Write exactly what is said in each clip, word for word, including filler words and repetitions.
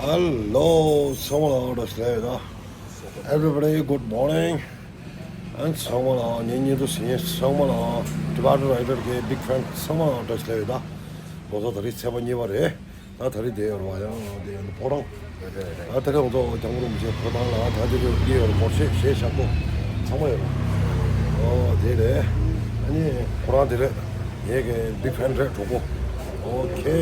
Hello, ཚང་མ་ལ་བཀྲ་ཤིས་བདེ་ལེགས། Everybody, good morning. And ཚང་མ་ལ་ཉིན་ཉིན་དུ་སེམས་ཚང་མ་ལ་Tibetan Rider གི་big fan ཚང་མ་ལ་བཀྲ་ཤིས་བདེ་ལེགས། ད་ལོ་ཙཱ་ད་རེས་ཚེས་པ་གཉིས་པ་རེད། ད་ད་རེས་དེ་ཡོད་རེད་བ། ཡང་དེ་ཡོད་ཕོ་བྲང་། ད་ད་རེས་ང་ཚོ་རྒྱང་རིང་མི་བྱེད་ཕོ་བྲང་ལ་ད་དེ་རེས་དེ་ཡོད་རེད། སྒོར་གཞས་གཞས་ཞབས་ཏོག་ཚང་མ་ཡོད་རེད། ཨོ་དེ་རེད། ཨ་ནི་ཁོ་རང་དེ་རེད། ངེད་ཀྱི་big fan རེད་གྲོགས་པོ། ཨོ་ཁེ།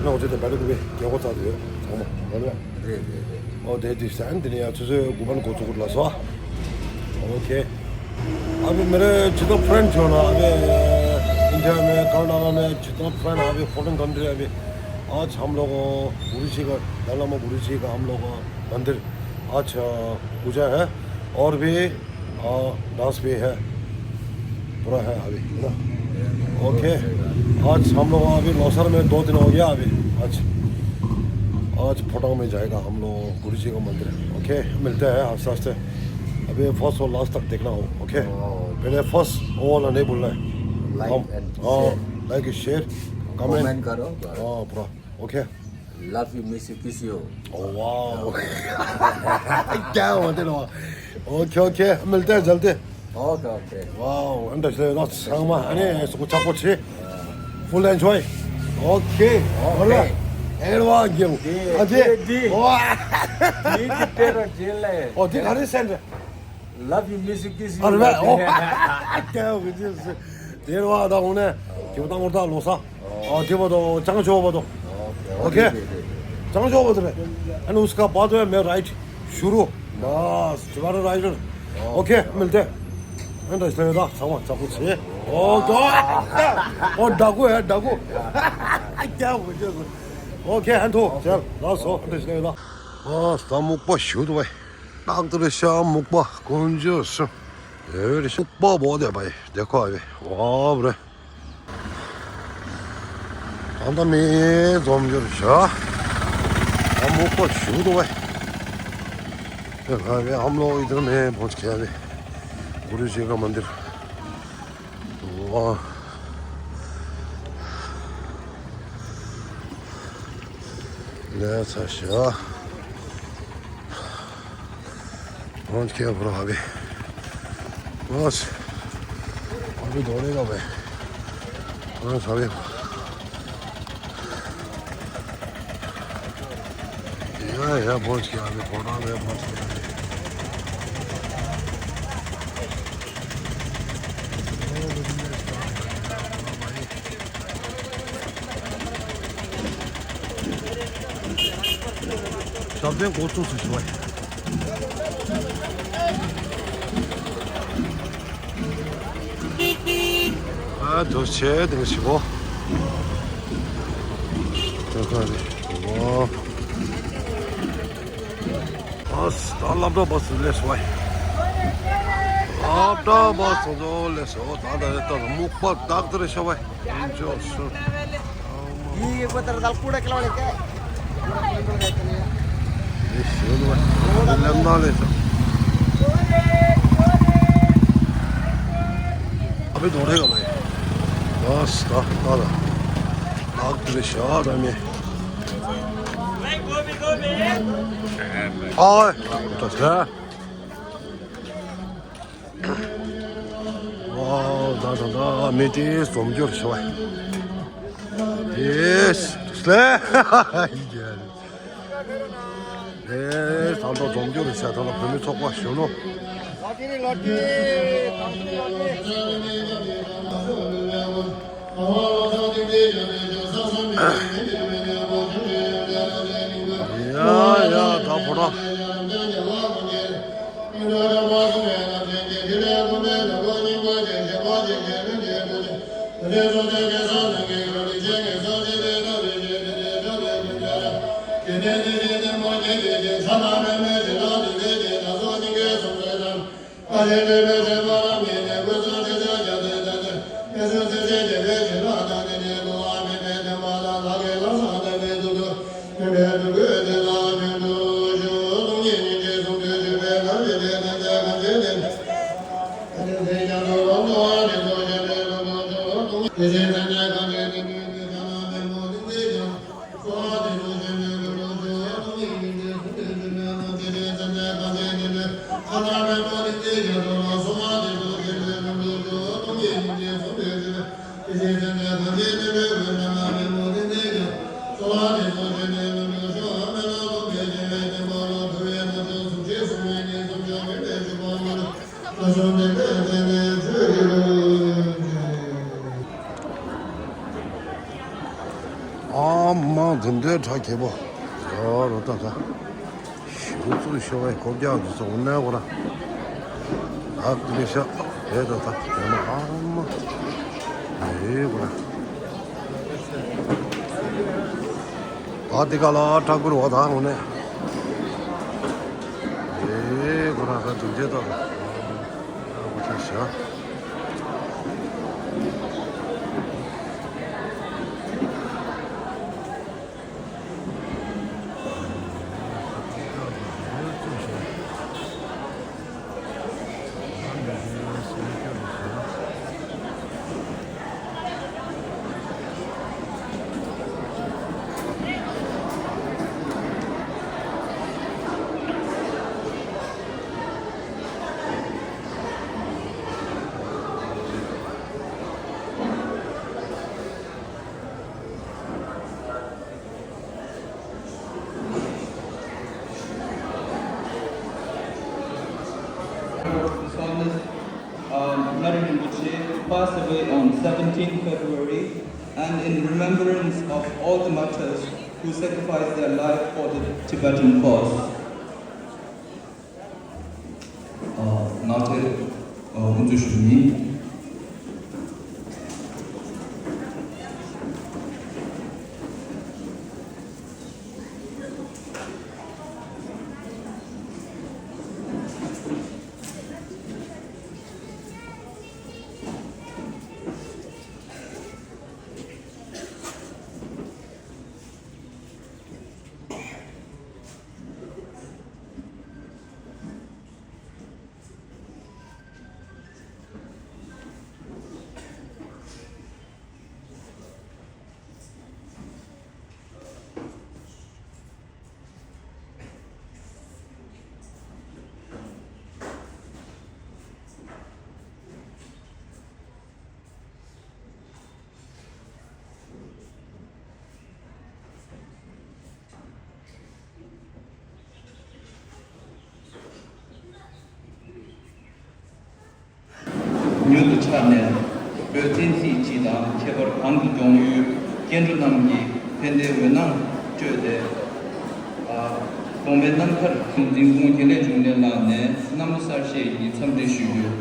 ང་ཚོ་དེ་བལ་ཀུ་པེ་རྒྱལ་སྒོ་རྩ་དེ་ཡོད་ཚང་མ་རེད། རེད་རེད་རེད། ཨོ་དེ་དེ་སན་དེ་ནས་ཡ་ཆུ་ཚོད་དགུ་པ་ནས་འགོ་ཚུགས་དགོས་ལ་སོ། ཨོ་ཁེ། अभी मेरे जितना फ्रेंड जो ना अभी इंडिया में कर्नाटक में जितना फ्रेंड अभी फॉरेन कंट्री अभी आज हम लोग गुरु जी का दालामा गुरु जी का हम लोग मंदिर आज पूजा है। और भी डांस भी है। पूरा है अभी है ना। ओके। आज हम लोग अभी लोसर में दो दिन हो गया अभी। आज आज फोटो में जाएगा हम लोग गुरु जी का मंदिर। ओके, मिलते हैं आस्ते आस्ते। अभी फर्स्ट और लास्ट तक देखना हो। ओके। पहले फर्स्ट वो वाला नहीं बोलना है। लाइक एंड हाँ। लाइक शेयर कमेंट करो। हाँ पूरा। Okay. Love you miss you kiss you. Wow. क्या होते ना। ओके ओके, मिलते हैं जल्दी। Okay okay. वाओ, अंदर से ना संगमा अने सुको चाको छे। Full enjoy. ओके। ओके। एडवा गेम। अजे। दी। वाह। दी तेरा जेल है। ओ दी हरी send. Love you miss you kiss you. अरे वाह। क्या हो गया जी। तेरे वाह दा होने। क्यों ता मुर्दा लोसा। ཨོ་དེ་བ་དང་ཅང་ཆོ་བ་དང་། ཨོ་ཨོ་ཁེ། ཅང་ཆོ་བ་དང་། ཨ་ནི་उसका बाद में मैं राइड शुरू। बस दोबारा राइडर। ओके, मिलते हैं। ཨ་འདྲ་ཞིག་ད་ཚང་མ་ཚ་པོ་བྱེད། ཨོ་ཀོ། ཨོ་ད་གོ་ཡ་ད་གོ། ཀྱ་གོ་ཀྱ་གོ། ཨོ་ཁེ་ཨ་འཐོ་ཅལ་ལགས་སོ། ཨ་འདྲ་ཞིག་ད། ཨོ་ད་སྨུག་པ་ཞུ་དུ་བས། ཏག་ཏུ་རེ་ཤ་སྨུག་པ་དཀོན་མཆོག་གསུམ། ཨེ་རེ་ཤ་པ་བོ་དེ་བས་དེ་ཁོ་བས་ཝ་བ་རེ། अंदर में जम जो रहा। हम ऊपर शुरू हुआ है। ये भाई, हम लोग इधर में पहुंच गए अभी। गुरु जी का मंदिर। वाह। ले अच्छा। पहुंच गया पूरा अभी। बस अभी दौड़ेगा भाई। बस अभी। या, या पहुंच गया अभी, कोना में पहुंच गया अभी। ཞབས་བརྟན་འགོ་ཚུགས་སུ་ཞུ་བ་ཡིན། ཨ་དོ་ཆེ་དེ་ཞིག་གོ། ད་ག་རེ། ཨོ། ཨ་ད་སློབ་གྲྭ་བ་སུ་ལས་སོ། སློབ་གྲྭ་བ་སུ་ལས་སོ། ད་ད་ད་སྨུག་པ་དག་ཏུ་རེ་ཤ་བ། ཡིན་ཅོག་སུ། ये पत्थर डाल कूड़ा खिलौने के। ये शुरू है। लंबा ले तो। अभी दौड़ेगा भाई। बस, ता, ता, ता। आग तेरे शाह है मैं। ओए, तो क्या? ཨོ་ད་ད་ད་མི་དེ་འཛོམས་རྒྱུར་ཤོག་ཨེ། ཡེས་སླེ། ཨེ་ད་ད་འཛོམས་རྒྱུར་ཤ་ད་ད་བོད་མི་ཚོགས་པ་གཞོན་ནུ། ཡ་ཡ་ད་ཕོ་བྲང་། ཨ་མ་དེ་འདྲའི་གྲ་རྒྱས་པོ། ཡོ་རོ་ཏ་ཏ། ཞུ་ཚུལ་ཤོ་བའི་སྐོར་རྒྱག་འདི་ཚོ་འོ་ནའི་གོ་ར། ཨ་ཏི་ལི་ཤ་རེད་ད་ད་ཡོ་ན་ཨ་མ། ཨེ་གོ་ར། ད་དེ་ག་ལ་ཁྲ་གུར་བ་ད་འོ་ནའི། ཨེ་གོ་ར་ད་དུང་རྗེ་ད་ད། ཨ་གོ་ཤ་ཤ། His Holiness, um, Ngari Rinpoche passed away on seventeenth February, and in remembrance of all the martyrs who sacrificed their life for the Tibetan cause. ཨ། ང་ཚོས་ཨ་དབུ་འཛུགས་ཞུ་ཡིན། མྱུར་དུ་འཆར་ནས་བོད་བསྟན་སྲིད་སྤྱི་དང་ཁྱད་པར་གང་དུ་གྱོང་ཡོད་སྐྱེ་འགྲོ་རྣམས་ཀྱི་ཕན་བདེའི་འོད་སྣང་སྤྲོས་ཏེ། ཨ། གོང་མའི་རྣམ་ཐར་གསུང་འཛིན་ཁོང་དགེ་ལེགས་འབྱུང་གནས་ལགས་ནས་གནམ་ལོ་གསར་བཞད་ཀྱི་འཚམས་འདྲི་ཞུ་རྒྱུ།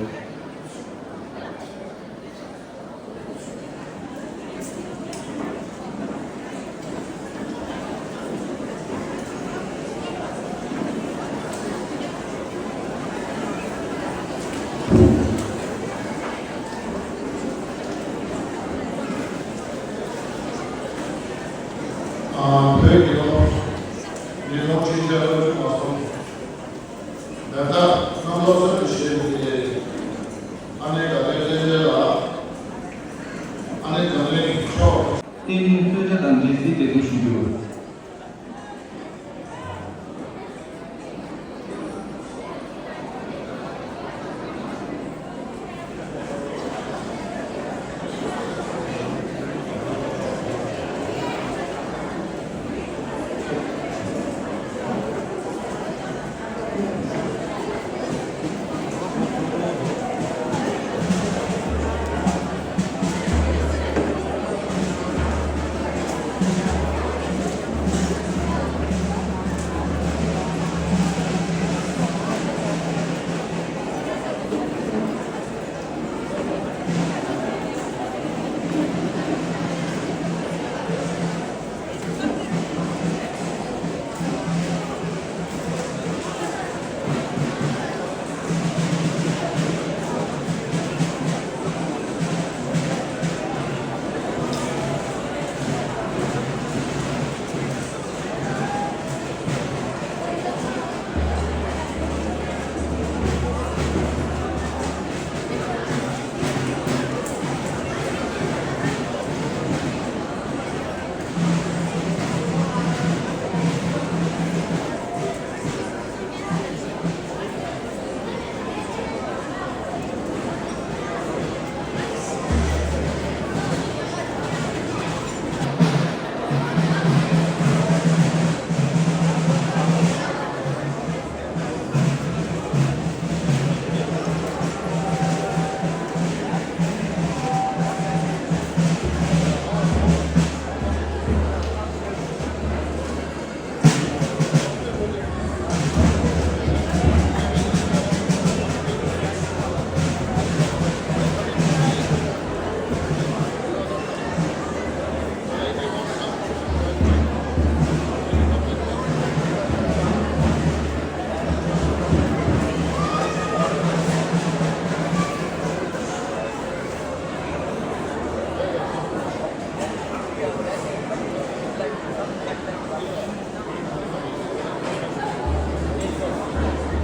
ཨ། བོད་ཀྱི་སློབ་གྲྭའི་སློབ་ཁྲིད་བྱ་བ་མ་སོང་། ད་ལྟ་གནམ་ལོ་གསར་དུ་བཞད་པའི་ཨ་ནེ་དགའ་ལྡན་བསྟན་འཛིན་ལགས། ཨ་ནེ་འཛམ་གླིང་མཆོག་བརྟན་ལྷིང་གསོལ་ཇ་དང་འབྲེལ་གཟིགས་འདེད་གཏོང་ཞུ་རྒྱུ།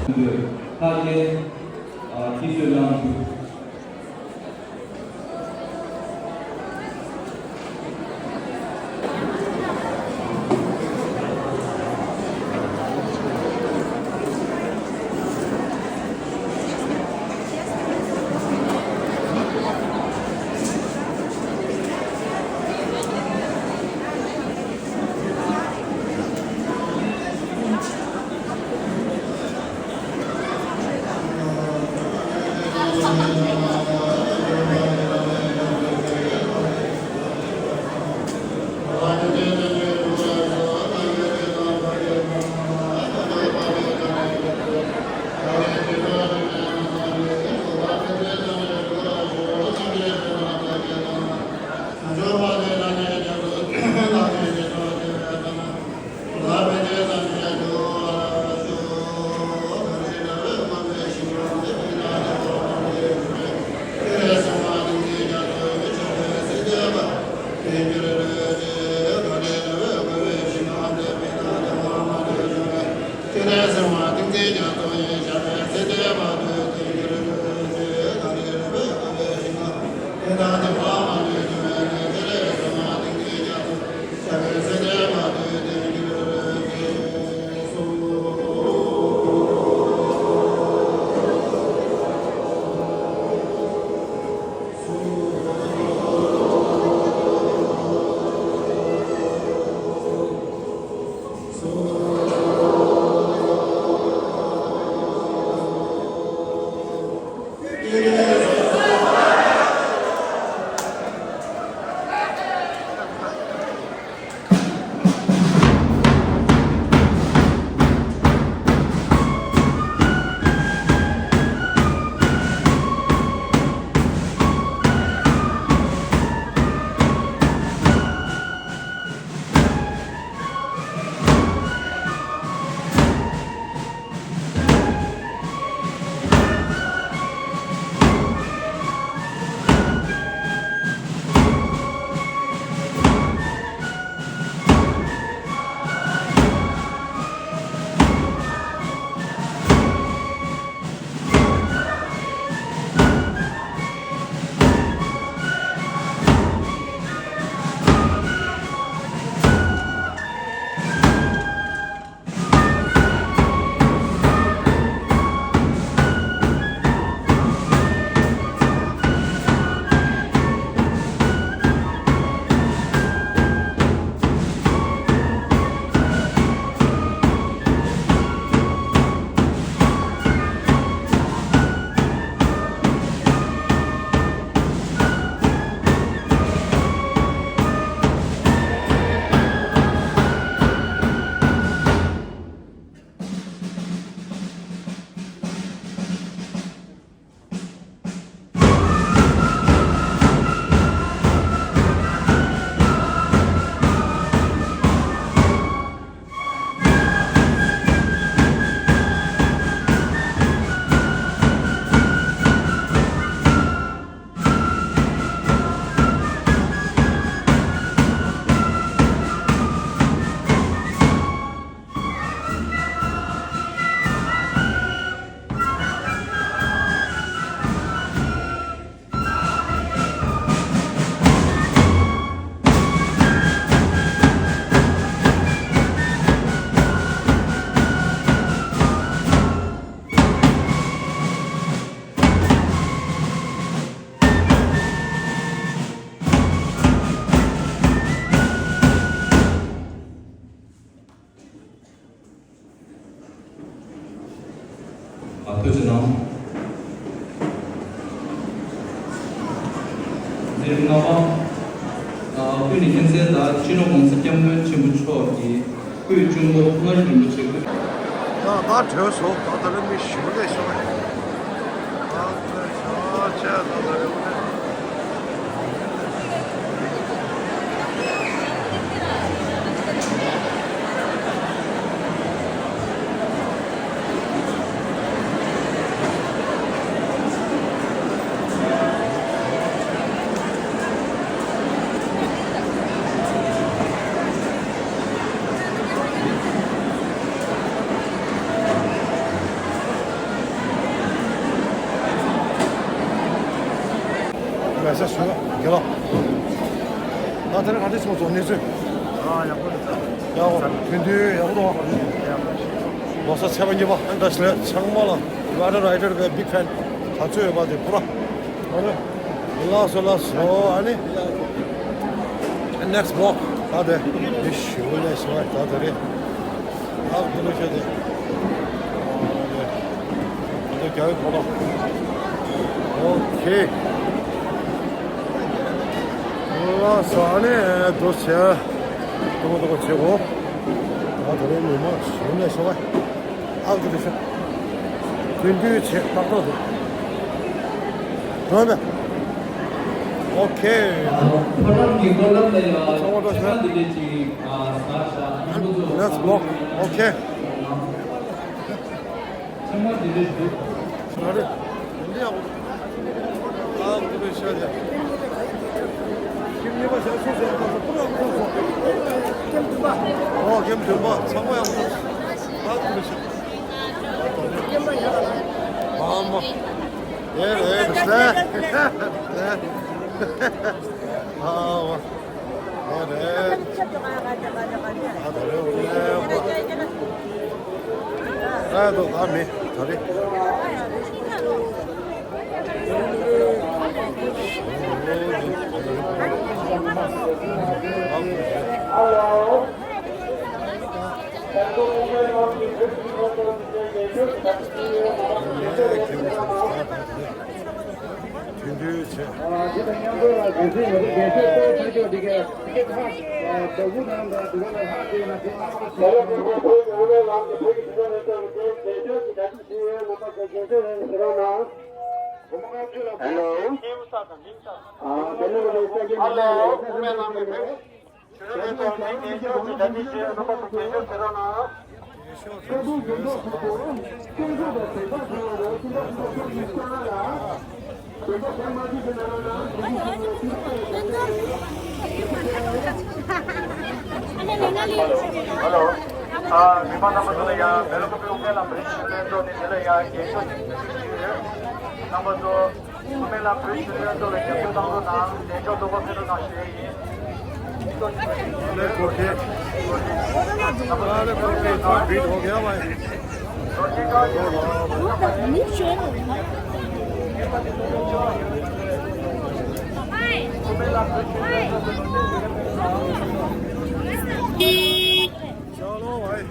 ལྷག་དཀར་ཨ་ཁྱེད་ཚོས་གནང་རྒྱུ། ཨ། ཐུགས་རྗེ་གནང་། འདིར་ལྔ་པ། ཨ། སྐུ་ནས་མཁྱེན་གསལ་ལྟར་སྤྱི་ནོར་༸གོང་ས་༸སྐྱབས་མགོན་ཆེན་པོ་མཆོག་གི་སྐུའི་གཅུང་པོ་མངའ་རིས་རིན་པོ་ཆེ་སྐུ། ད་ད་གྲོལ་སོང་། ད་ད་ལ་མི་ཞུ་ལས་སོང་། ད་ད་ཆ་ད་ད་རེ་བ་རེ། ས་སུ་རྒྱལ་ལོ། ད་དེ་རིང་ག་འདྲ་བྱུང་སོང་གནས་ཚུལ། ཨ་ཡག་པོ་རེད་ས། ཡག་པོ་ཐོན་དུས་ཡག་པོ་འདུག་བ། ཡག་པོ། ལོ་གསར་ཚེས་པ་གཉིས་པ་ཨ་འདྲ་ཞིག་ལས་ཚང་མ་ལ་ཝ་ཊར་རའི་ཌར་གི་བིག་ཕེན་ག་ཚོད་ཡོད་པ་དེ་པུ་ར། ཨ་ནི་ལགས་སོ་ལགས་སོ། ཨ་ནི་ནེག་སི་བི་ལོག་ད་དེ་མི་ཞུ་ལས་སོ་ད་དེ་རེད། ཨ་ཁུ་ལོ་ཤོད་དེ། ཨོ་ཁེ། ལགས་སོ། ཨ་ནི་འདུག་བྱས། ཏོག་ཏོག་བྱེད་དགོས། ད་དེ་རིང་མི་མང་ཞུ་ལས་སོ་བ། ཨ་ཁུ་ལོ་ཤོད། དུས་འདུས་བྱེད་ཏག་ཏག་འདུག་འགྲོ་མེད། ཨོ་ཁེ། ཚང་མ་འགྲོ་ཤོད། ནེག་སི་བི་ལོག་ཨོ་ཁེ། ཨ་རེ། འདི་ཡག་པོ། ཨ་འདི་རེད་ཤག་ཡ། ཁྱིམ་གཉིས་པ་ཞག་སུ་ཞག་ད་སུ་པུ་ར་ཁོ་སོ། ཁྱིམ་བདུན་པ། ཨོ་ཁྱིམ་བདུན་པ་ཚང་མ་ཡག་པོ། ཨ་འདི་རེད་ཤག་ཁྱིམ་པ་ཡག་ལ། ཨ་མ། ཨེ་རེད་ཤག་ཨ་བ། ཨེ་རེད། ཨ་ད་རེད་འོ་ལེ་བ། ཨ་དོ་ཨ་མེ་ད་རེད། དུས་འདུས་བྱས། Hello. Hello. ཨ་མི་མང་རྣམ་པ་ཚོ་ལ་ཡང་མེ་ལོ་ཀོ་པའི་དབུ་མའི་ལམ་རིམ་བཞིན་ལྷན་ཚོགས་ནས་དེ་ལ་ཡང་རྒྱལ་ཤོག་ཅིག་ཕུལ་གྱི་ཡོད། རྣམ་པ་ཚོ། དབུ་མའི་ལམ་བོད་ཀྱི་སྤྱི་ཚོགས་ལ་རྒྱབ་སྐྱོར་གནང་རོགས་གནང་། ལས་ཕྱོགས་གཏོགས་པ་ཕེབས་རོགས་གནང་ཞུ་ཡས་ཡིན། ཨ་ལེ་ཀོ་ཁེ། ཨ་ལེ་ཀོ་ཁེ་ཐོག་བིད་འོ་ཁེ་བ་ཡིན། चलो भाई।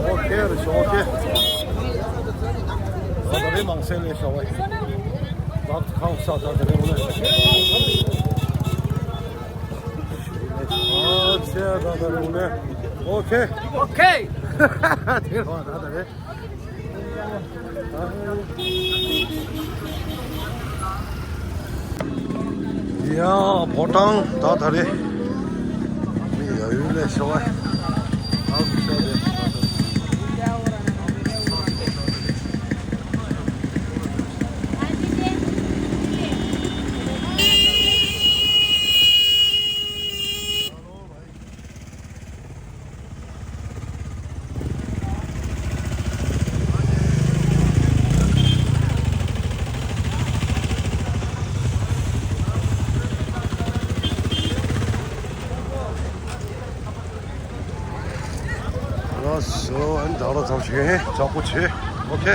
Okay, okay. अरे मांगसे ले सवाई। वक्त खाओ साथ साथ रे। अच्छा दादा रे। ओके। ओके। तेरा दादा रे। ཡ་བོ་ཊང་ད་ད་རེད། མི་ཡ་ཡུལ་ལས་ཤོ་བ། ཨ་ཁུ་ཤ་རེད། ལགས་སོ། ཨ་ནི་ད་རོགས་ཙམ་ཞིག་ཡིན། ཇག་པོ་བྱེད། ཨོ་ཁེ།